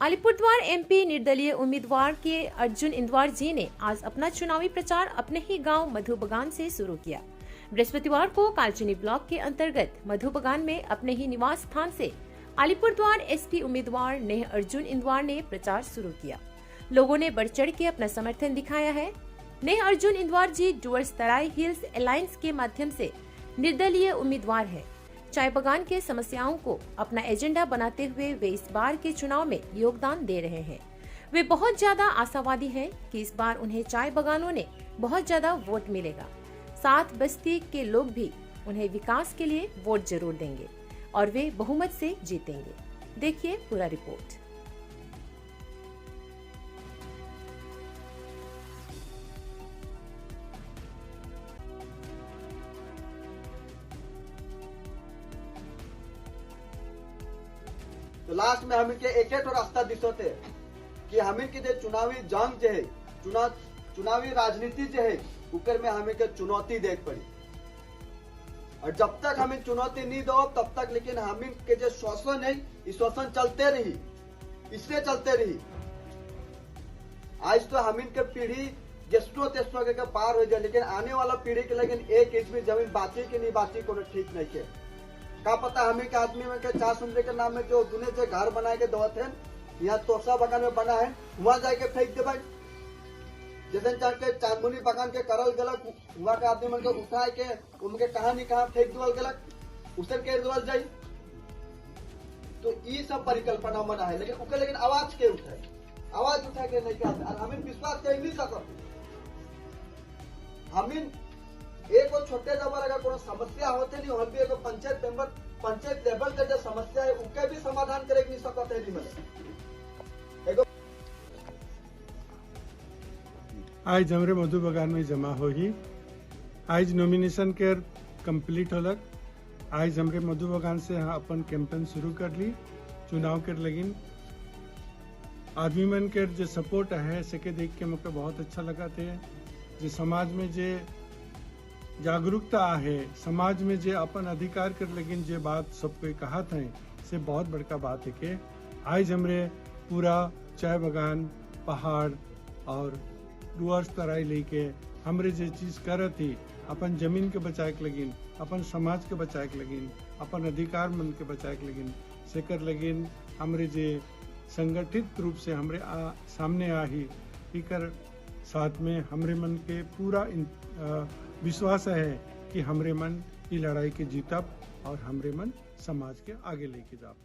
अलीपुरद्वार एमपी निर्दलीय उम्मीदवार के अर्जुन इंदवार जी ने आज अपना चुनावी प्रचार अपने ही गांव मधुबगान से शुरू किया। बृहस्पतिवार को कालचीनी ब्लॉक के अंतर्गत मधुबगान में अपने ही निवास स्थान से अलीपुरद्वार एसपी उम्मीदवार नेह अर्जुन इंदवार ने प्रचार शुरू किया। लोगों ने बढ़ चढ़ के अपना समर्थन दिखाया है। नेह अर्जुन इंदवार जी डुअर्स तराई हिल्स अलायंस के माध्यम से निर्दलीय उम्मीदवार है। चाय बगान के समस्याओं को अपना एजेंडा बनाते हुए वे इस बार के चुनाव में योगदान दे रहे हैं। वे बहुत ज्यादा आशावादी हैं कि इस बार उन्हें चाय बगानों ने बहुत ज्यादा वोट मिलेगा। सात बस्ती के लोग भी उन्हें विकास के लिए वोट जरूर देंगे और वे बहुमत से जीतेंगे। देखिए पूरा रिपोर्ट। तो लास्ट में हमें के एक तो रास्ता दिसते कि हमें के जो चुनावी जंग जो है, चुनावी राजनीति जो है, उकर में हमें के चुनौती देख पड़ी। और जब तक हमें चुनौती नहीं दो तब तक लेकिन हमें के जो शोषण है, ये शोषण चलते रही, इसलिए चलते रही। आज तो हमें के पीढ़ी जेसनो तेसनो के पार हो जाए, लेकिन आने वाला पीढ़ी के लेकिन एक इंच भी जमीन बाची कि नहीं बाची कोनो ठीक नहीं के। का पता हमें के आदमी में के चार सुंदर के नाम में जो दुने जो घर बनाए के दोत है, यहाँ तोसा बगान में बना है, वहाँ जाके फेंक दे भाई। जैसे के चांदमुनी बगान के करल गलक, वहाँ के आदमी मन के उठाए के उनके कहानी कहाँ फेंक देवल गलक, उसे के देवल जाई। तो ये सब परिकल्पना मना है, लेकिन उके लेकिन आवाज के उठाए, आवाज उठाए के नहीं कहते। और हमें विश्वास कर नहीं सकते। हमें एक छोटे जबर अगर कोनो समस्या होते नहीं, हम भी एक पंचायत मेंबर पंचायत लेवल के जो समस्या है उनके भी समाधान करे नहीं सकते नहीं मिले। आज हमरे मधु बगान में जमा हो ही आज नॉमिनेशन के कंप्लीट होलक। आज हमरे मधु बगान से अपन कैंपेन शुरू कर ली चुनाव के लगिन। आदमी मन के जो सपोर्ट है सके देख के मुझे बहुत अच्छा लगा थे। जो समाज में जो जागरूकता है, समाज में जे अपन अधिकार कर लेकिन जे बात सबको कहा थे से बहुत बड़का बात है कि आज हमरे पूरा चाय बगान पहाड़ और डुअर्स तराई लेके हमरे जे चीज़ करत थी अपन जमीन के बचाए के लगिन, अपन समाज के बचाए के लगिन, अपन अधिकार मन के बचाए के लगिन से कर लगिन हमरे जे संगठित रूप से हमरे सामने आही इकर साथ में हमरे मन के पूरा विश्वास है कि हमरे मन ये लड़ाई के जीतब और हमरे मन समाज के आगे लेके जाब।